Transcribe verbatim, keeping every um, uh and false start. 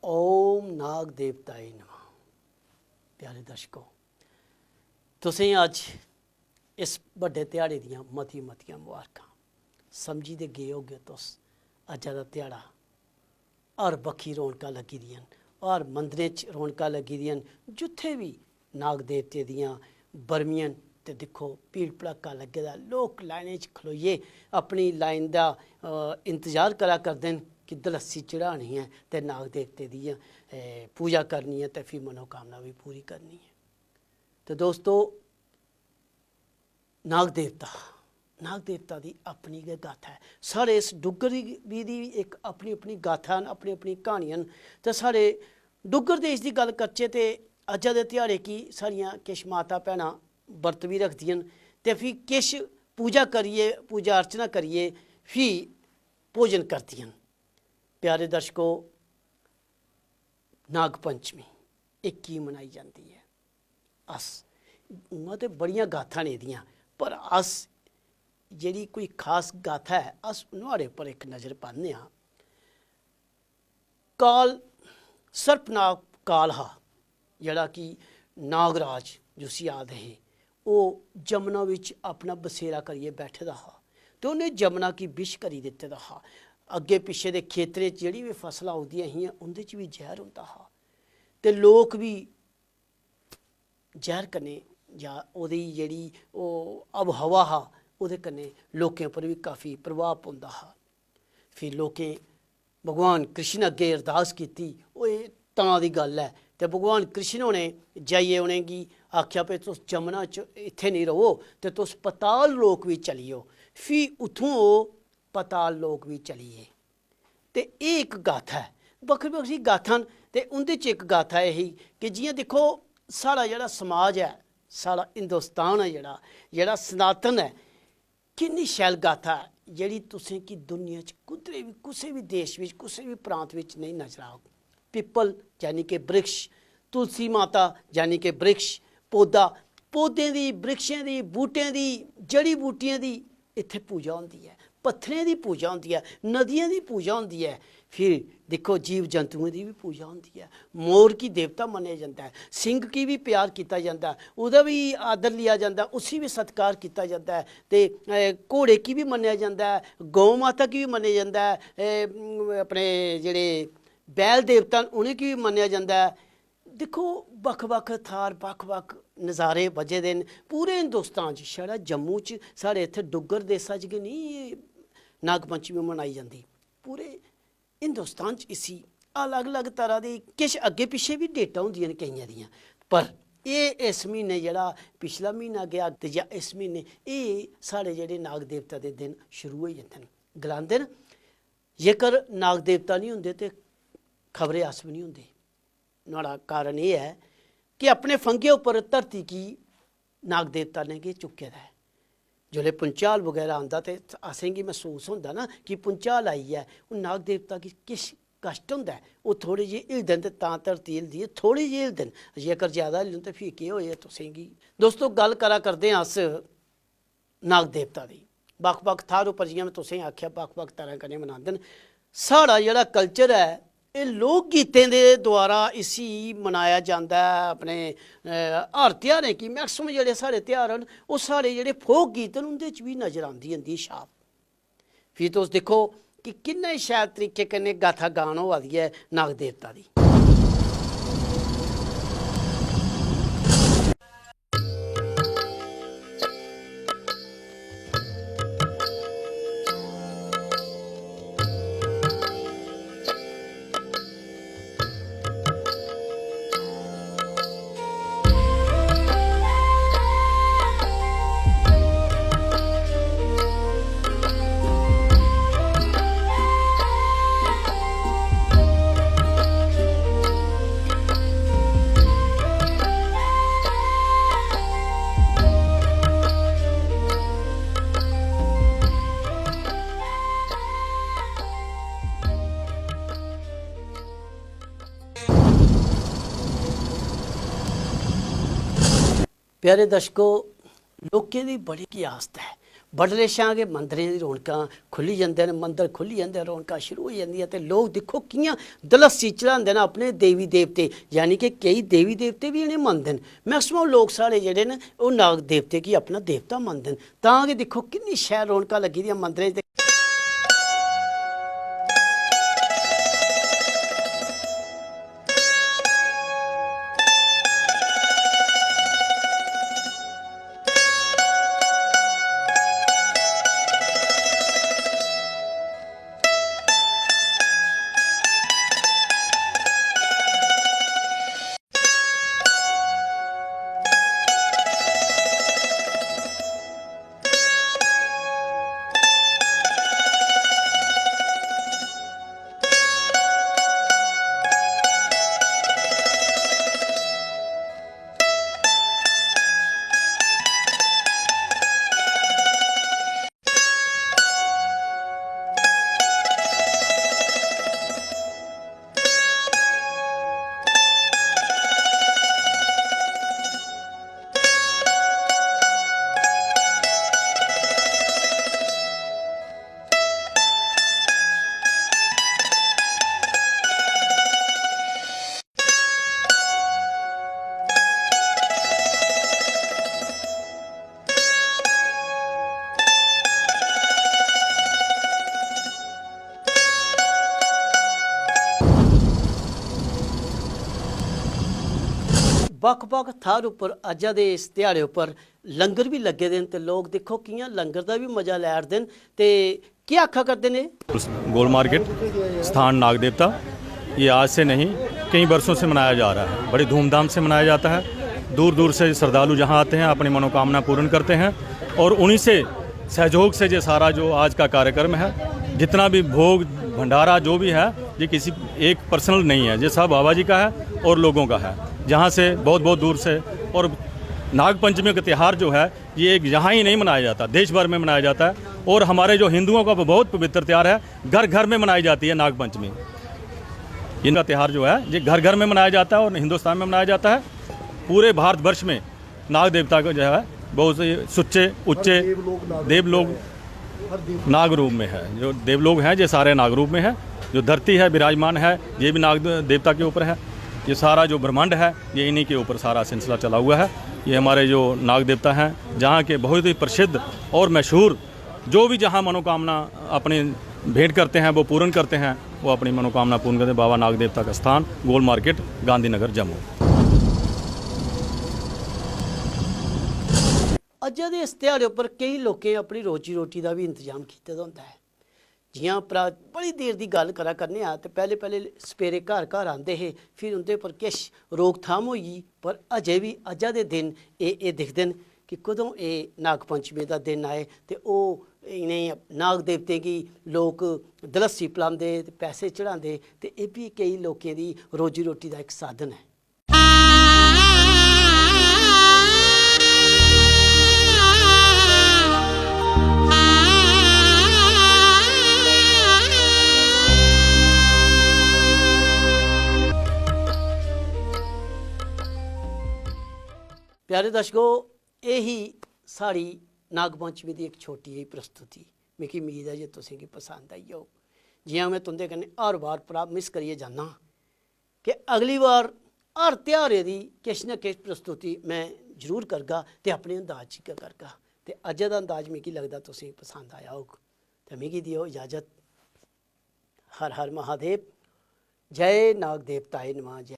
ओम नाग देवताय नमः। प्यारे दर्शको, तुसें अज्ज इस बड्डे ध्याड़े दियां मती मतियां मुबारकां। समझी ते गे होगे तुस, अज्जा दा ध्याड़ा हर बक्खी रौनकां लग्गी दियां न, हर मंदरें च रौनकां लग्गी दियां न। जित्थै बी नाग देवते दियां बरमियां न ते दिक्खो, भीड़ भड़क्का लग्गे दा, लोक लाइनें च खलोइयै अपनी लाइन दा, अ, इंतजार करा करदे न कि दलस्सी चढ़ानी ऐ ते नाग देवते दी, अ, पूजा करनी ऐ ते फ्ही मनोकामना बी पूरी करनी ऐ। ते दोस्तो, नाग देवता, नाग देवता दी अपनी गै गाथा ऐ। साढ़े इस डुग्गर दी बी, दी इक अपनी अपनी गाथा न, अपनी अपनी क्हानियां न। ते साढ़े डुग्गर देश दी गल्ल करचै ते अज्जै दे ध्याड़े गी साढ़ियां किश माता भैनां बर्त बी रखदियां न ते फ्ही किश पूजा करियै, पूजा अर्चना करियै फ्ही भोजन करदियां न। प्यारे दर्शको, नाग पंचमी एह् की मनाई जंदी ऐ? अस, उ'आं ते बड़ियां गाथां न एह्दियां, पर अस जेह्ड़ी कोई खास गाथा ऐ, अस नुहाड़े पर इक नज़र पान्ने आं। काल, सर्पनाग काल हा, जेह्ड़ा कि नागराज जिसी आखदे हे, ओह् जमुना बिच अपना बसेरा करियै बैठे दा हा ते उ'न्नै जमुना गी विश करी दित्ते दा हा। अग्गें पिच्छें दे खेतरें च जेह्ड़ी बी फसलां उगदियां हियां, उं'दे च बी जैह्र होंदा हा ते लोक बी जैह्र कन्नै, जां ओह्दी जेह्ड़ी ओह् आबोहवा हा, ओह्दे कन्नै लोकें उप्पर बी काफी प्रभाव पौंदा हा। फ्ही लोकें भगवान कृष्ण अग्गें अरदास कीती, ओह् एह् तां दी गल्ल ऐ। ते भगवान कृष्ण होरें जाइयै उ'नेंगी आखेआ, "भई तुस जमुना च इत्थै निं र'वो ते तुस पताल लोक बी चली जाओ।" फ्ही उत्थूं ओह् पताल लोक बी चली गे। ते एह् इक गाथा ऐ, बक्खरी बक्खरी गाथां न। ते उं'दे च इक गाथा एह् ही कि जि'यां दिक्खो, साढ़ा जेह्ड़ा समाज ऐ, साढ़ा हिंदुस्तान ऐ जेह्ड़ा, जेह्ड़ा सनातन ऐ, किन्नी शैल गाथा ऐ, जेह्ड़ी तुसें गी दुनिया च कुदरे बी, कुसै बी देश बिच, कुसै बी प्रांत बिच नेईं नजर औग। पिपल यानी कि वृक्ष, तुलसी माता यानी कि वृक्ष, पौधा, पौधें दी, वृक्षें दी, बूह्टें दी, जड़ी बूटियें दी इत्थै पूजा होंदी ऐ, पत्थरें दी पूजा होंदी ऐ, नदियें दी पूजा होंदी ऐ। फिर दिक्खो, जीव जंतुएं दी बी पूजा होंदी ऐ। मोर गी देवता मन्नेआ जंदा ऐ, सिंह गी बी प्यार कीता जंदा ऐ, ओह्दा बी आदर लिया जंदा ऐ, उसी बी सत्कार कीता जंदा ऐ। ते, अ, घोड़े गी बी मन्नेआ जंदा ऐ, गौ माता गी बी मन्नेआ जंदा ऐ, ए, अपने जेह्ड़े बैल देवता न, उ'नेंगी बी मन्नेआ जंदा ऐ। दिक्खो, बक्ख-बक्ख थाह्र, बक्ख-बक्ख नज़ारे बज्झे दे न। पूरे हिंदुस्तान च, छड़ा जम्मू च, साढ़े इत्थै डुग्गर देसा च गै निं एह् नाग पंचमी मनाई जंदी। पूरे हिंदुस्तान च इसी अलग-अलग तरह दी, किश अग्गें पिच्छें बी डेटां होंदियां न केइयें दियां, पर एह् इस म्हीने, जेह्ड़ा पिछला म्हीना गेआ ते जां इस म्हीने, एह् साढ़े जेह्ड़े नाग देवता दे दिन शुरू होई जंदे न। गलांदे न, जेकर नाग देवता निं होंदे ते खबरै अस बी निं होंदे। नुहाड़ा कारण एह् ऐ कि अपने फंगे उप्पर धरती गी नाग देवता ने गै चुक्के दा ऐ। जिसलै भुंचाल बगैरा आंदा ते असेंगी मसूस होंदा ना कि भुंचाल आई ऐ। हून नाग देवता गी किश कश्ट होंदा ऐ, ओह् थोह्ड़े जेह् हिलदे न ते तां धरती हिलदी ऐ, थोह्ड़े जेह् हिलदे न। जेकर ज्यादा हिलन ते फ्ही केह् होए तुसेंगी? दोस्तो, गल्ल करा करदे आं अस नाग देवता दी। बक्ख-बक्ख थाह्र उप्पर, जि'यां में तुसेंगी आखेआ, बक्ख-बक्ख तरह कन्नै मनांदे न। साढ़ा जेह्ड़ा culture ऐ, एह् लोक गीतें दे द्वारा इसी मनाया जंदा ऐ। अपने, अ, हर ध्यारें गी, maximum जेह्ड़े साढ़े ध्यार न, ओह् साढ़े जेह्ड़े folk गीत न, उं'दे च बी नजर आंदी, आंदी छाप। फ्ही तुस दिक्खो कि किन्ने शैल तरीके कन्नै गाथा गान होआ दी ऐ नाग देवता दी। प्यारे दर्शको, लोकें दी बड़ी गै आस्था ऐ, बडले शा गै मंदरें दी रौनकां खु'ल्ली जंदे न, मंदर खु'ल्ली जंदे न, रौनकां शुरू होई जंदियां ते लोक दिक्खो कि'यां दलस्सी चढ़ांदे न अपने देवी देवते, यानी कि केई देवी देवते बी इ'नें मनदे न। मैक्सिमम लोक साढ़े जेह्ड़े न, ओह् नाग देवते गी अपना देवता मनदे न। तां गै दिक्खो किन्नी शैल रौनकां लग्गी दियां मंदरें च। बक्ख-बक्ख थाह्र उप्पर अज्जै दे इस ध्याड़े उप्पर लंगर बी लग्गे दे न ते लोक दिक्खो कि'यां लंगर दा बी मजा लै 'रदे न। ते केह् आखा करदे न एह्? गोल मार्केट, स्थान नाग देवता, ये आज से नहीं, कई वर्षों से मनाया जा रहा है, बड़ी धूमधाम से मनाया जाता है। दूर दूर से श्रद्धालु यहाँ आते हैं, अपनी मनोकामना पूर्ण करते हैं और उन्हीं से सहयोग से ये सारा जो आज का कार्यक्रम है, जितना भी भोग भंडारा जो भी है, ये किसी एक पर्सनल नहीं है, ये सब बाबा जी का है और लोगों का है, जहाँ से बहुत बहुत दूर से। और नाग पंचमी का त्यौहार जो है, ये एक यहाँ ही नहीं मनाया जाता, देश भर में मनाया जाता है। और हमारे जो हिंदुओं का बहुत पवित्र त्यौहार है, घर घर में मनाई जाती है नाग पंचमी। इनका त्यौहार जो है, ये घर घर में मनाया जाता है और हिंदुस्तान में मनाया जाता है। पूरे भारतवर्ष में नाग देवता को जो है, बहुत से सुच्चे उच्चे देवलोग नाग रूप में है। जो देवलोग हैं, ये सारे नाग रूप में है। जो धरती है, विराजमान है, ये भी नाग दे-, देवता के ऊपर है। ये सारा जो ब्रह्मांड है, ये इन्हीं के ऊपर सारा सिलसिला चला हुआ है। ये हमारे जो नाग देवता हैं, जहाँ के बहुत ही प्रसिद्ध और मशहूर, जो भी जहाँ मनोकामना अपनी भेंट करते हैं, वो पूर्ण करते हैं, वो अपनी मनोकामना पूर्ण करते हैं। बाबा नाग देवता का स्थान, गोल मार्केट, गांधीनगर, जम्मू। अज्जै दे इस ध्याड़े उप्पर केई लोकें अपनी रोजी रोटी दा बी इंतजाम कीते दा होंदा ऐ। जि'यां भ्रा, बड़ी देर दी गल्ल करा करने आं ते पैह्ले पैह्ले सवेरे घर घर आंदे हे, फिर उं'दे पर किश रोकथाम होई गेई, पर अजें बी अज्जै दे दिन एह् एह् दिखदे न कि कदूं एह् नाग पंचमी दा दिन आए ते ओह् इ'नें नाग देवतें गी लोक दलस्सी पलांदे ते पैसे चढ़ांदे, ते एह् बी केई लोकें दी रोजी रोटी दा इक साधन ऐ। प्यारे दर्शको, एह् ही साढ़ी नाग पंचमी दी इक छोटी जेही प्रस्तुति। मिगी उम्मीद ऐ जे तुसें गी पसंद आई होग। जि'यां में तुं'दे कन्नै हर बार प्रामिस करियै जन्ना कि अगली बार हर ध्यारै दी किश ना किश प्रस्तुति में जरूर करगा ते अपने अंदाज च गै करगा। ते अज्जै दा अंदाज मिगी लगदा तुसें गी पसंद आया होग। ते मिगी देओ इजाजत। हर हर महादेव। जय नाग देवताए नमः। जय